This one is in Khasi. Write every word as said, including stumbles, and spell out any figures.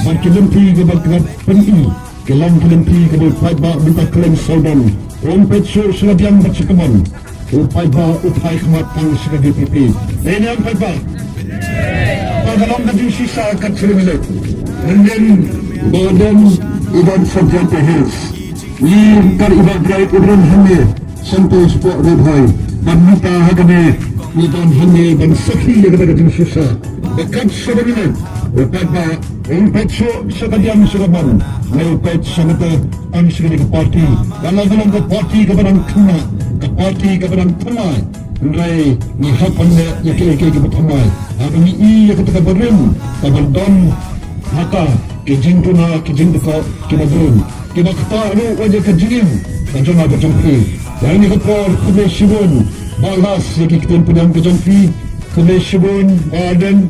Bad ki lynti kaba kyrpad pyni, ki long ki lynti kaba u paidbah mynta khlem sawdong. Um peit shuh sha ka diang bad sha ka mon. U paidbah u phai khmat tang sha ka D P P. Dei ne em paidbah? Ba ka long ka jingshisha ka thrang leh. Nangin ba don i don Sarjento Hills. Ngi kar iba bright i don hangne. Sente sport red hoi. Ban mynta ha kane ngi don hangne ban sakhi ïa kata ka jingshisha. Ba kat sha ba ngi leh. Ba kat ba ym peit shuh sha ka diang sha ka mon. Ngi peit sha kata tang sha kane ka party. Ka la ka long ka party kaba dang thymmai. Ka party kaba dang thymmai. Hynrei ngi hap ban leh ïa kiei kiei kiba thymmai. Haba ngi i ïa kata kaba rim kaba don ha ka ki jingduna ki jingdukok kiba bun. Kiba ktah ruh ïa ka jingim ka jong nga ka jong phi. Ïa kane ka por khublei shibun. Ba las ïa ki ktien pdiang ka jong phi. Khublei shibun Bah Ardent.